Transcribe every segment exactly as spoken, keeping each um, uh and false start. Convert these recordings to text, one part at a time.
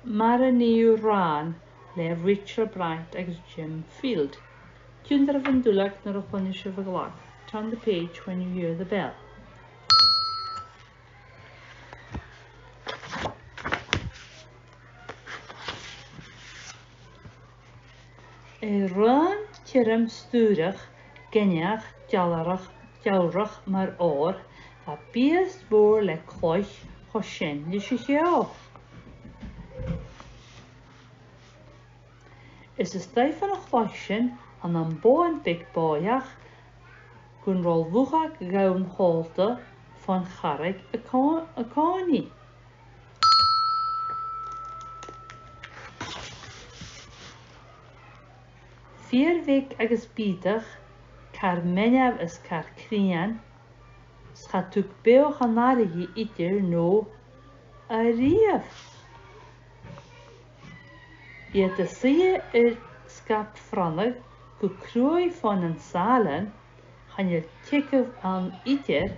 Mar a Nì Thu Ràn le Rachel Bright agus Jim Field. Tionndaidh an duilleag nuair a chluinneas sibh an glag. Turn the page when you hear the bell. Air rùn tioram stùrach, gainmheach, dealrach, dealrach mar òr, bha biast mòr le cloich cho sean ris a' cheò. Is a-staigh fon a' chloich sin, ann am bothan beag bòidheach, gun robh luchag dhonn chòmhdta fon charraig a' cò-, a' còmhnaidh. Fìor bheag agus bìodach, car meanmnaich is car cruinn, 's cha tug beathach an àirigh idir no a-riamh. Iad a' suidhe air sgap fronnaidh gu cruaidh fon an sàilean, chan eil teagamh ann idir,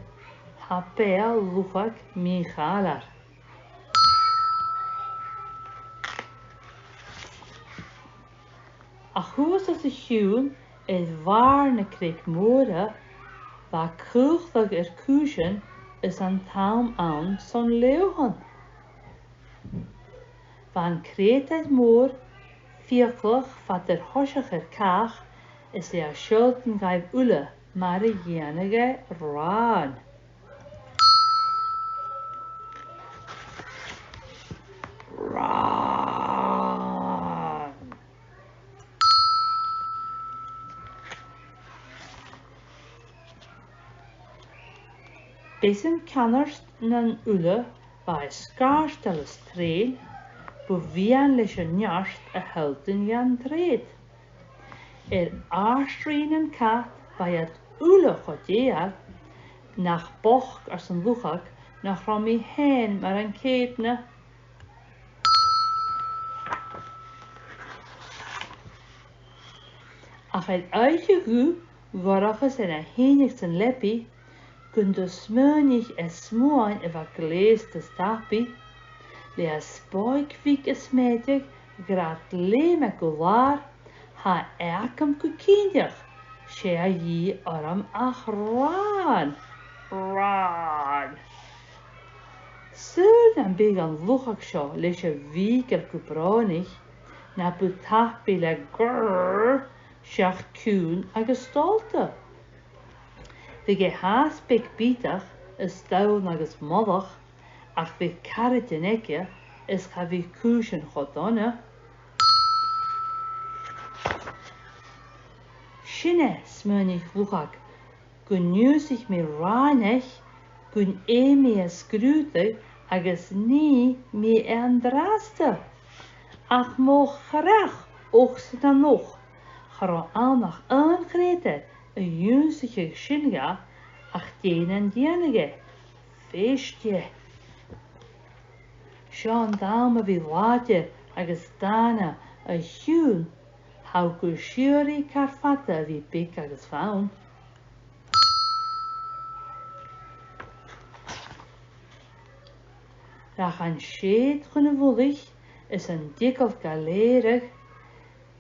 tha beatha luchag mì-chàilear. Ach shuas os a chionn, air bhàrr na creige mòire, bha caochlach air cùisean is an t-àm ann son leothann. Bha an creutair mòr fiaclach fad air thoiseach air càch, is e a' sealltainn dhaibh uile mar a dhèanadh e ràn. Ràn. B' e sin ceannard nan uile, bha e sgàirteil is treun, bu mhiann leis an neart a shealltainn dhan treud. Air àrd-rìgh nan cat bha iad uile cho dèidheil. Nach bochd, ars an luchag, nach robh mi fhèin mar an ceudna. Ach air oidhche dhubh dhorchas air a shìneadh san leabaidh, gun do smaoinich e smuain a bha gleusta is tapaidh, le a spòig bhig a' smèideadh, grad leum e gu làr, tha e agam gu cinnteach, 's e a dhìth orm ach ràn. Ràn. Saoil nam biodh an luchag seo leis a' bhìgeil gu brònach, na bu tapaidh le grrr, seach ciùin agus stòlda. Bhiodh e fhathast beag bìodach is donn agus molach, ach bhiodh caraidean aige is cha bhiodh cùisean cho dona. Sin e, smaoinich luchag, gun ionnsaich mi rànaich, gun èigh mi a sgrùdadh agus nì mi e an-dràsta. Ach mo chreach, och 's an och, cha robh ann ach aon chreutair a dh'ionnsaich sin dha, ach dè nan dèanadh e? Fèist e. Seo an t-àm a bhith làidir agus dàna a chionn, tha thu gu sìorraidh car fada a bhith beag agus fann. Rachadh an sèithear chun a' mhullaich is an t-eagal ga lèireadh,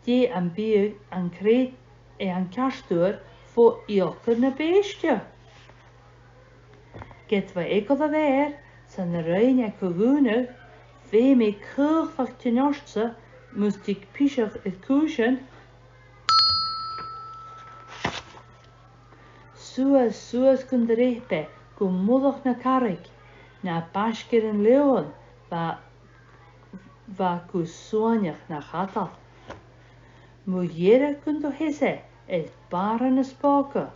dè am biodh an creut-, e an ceartuair fo fhiaclan na bèiste. Ged bha eagal a' mhàthar, 's ann a rinn e co-dhùnadh, feumaidh caochlach tighinn ortsa mus tig piseach air cùisean. Suas, suas gun dreap e gu mullach na carraig, na b' fhaisge air an leòmhann, bha, bha gu suaineach na chadal. Mu dheireadh gun do sheas e air bàrr na spòga,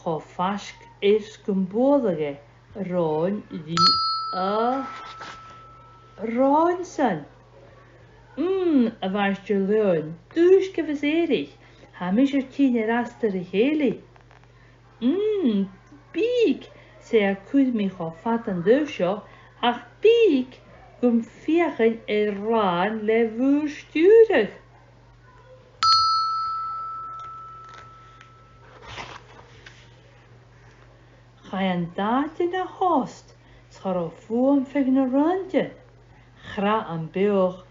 cho faisg air 's gum bualadh e ròn ri a ròn-san. Mm, a Mhaighstir Leòmhainn, dùisg agus èirich, tha mise air tighinn air astar a chèilidh. Mm, bìg, 's e a chuir mi cho fada an taobh seo, ach bìg gum feuchainn air ràn le bhùrn stiùiridh. Chaidh an t-àite na thost, 's cha robh fuaim feadh nan rùintean. Chrath am beathach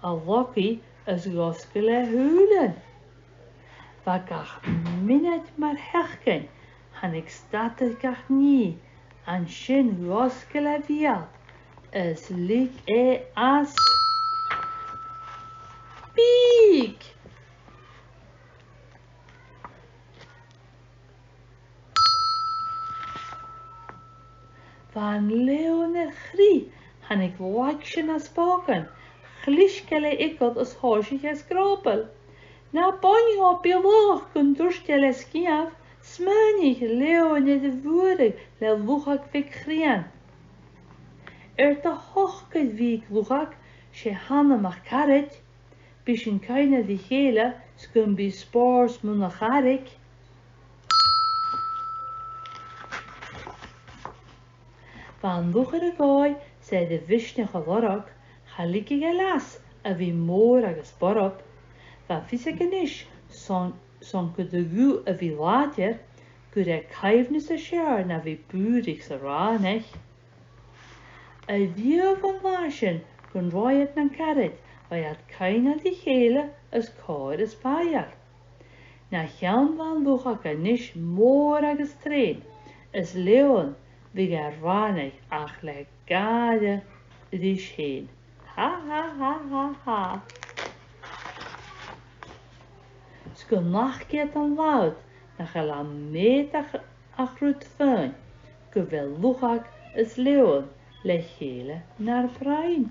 a' locadh is dh'fhosgail e a shùilean. Bha gach mionaid mar sheachdain, thàinig stad air gach nì, an sin dh'fhosgail e a bheul is leig e às bìdh. Bha an leòmhann air chrith, thàinig laigse na spògan, chlisg e le eagal is thòisich e a' sgròbail. "Na boinn dhomh, a bhileach," gun tuirt e le sgiamh. Smaoinich leòmhann air a bhuaireadh le luchag bheag chrithein. "Air do shocair, a bhìdh luchag, 's e th' annam ach caraid. Bidh sinn a' coinneachadh ri chèile 's gum bi spòrs mun a' charaid." Bha an luchag air a dhòigh 's air a mhisneachd a lorg, cha leigeadh e leas a bhith mòr agus borb. Bha fios aige a-nis, son, son gun do ghuth a bhith làidir, gur e coibhneas as fheàrr na bhith bùirich sa rànaich. An dèidh an là sin, gun robh iad nan caraid, bha iad a' coinneachadh ri chèile is còir is fàidheil. Na cheann bha an luchag a-nis mòr agus treun, is leòmhann, bhiodh e a' rànaich ach le gàire ris fhèin. Ha, ha, ha, ha, ha. 'S gun fhaca iad an là ud nach eil am meud ach, ach rud fhèin, gu bheil luchag is leòmhann le chèile nar broinn.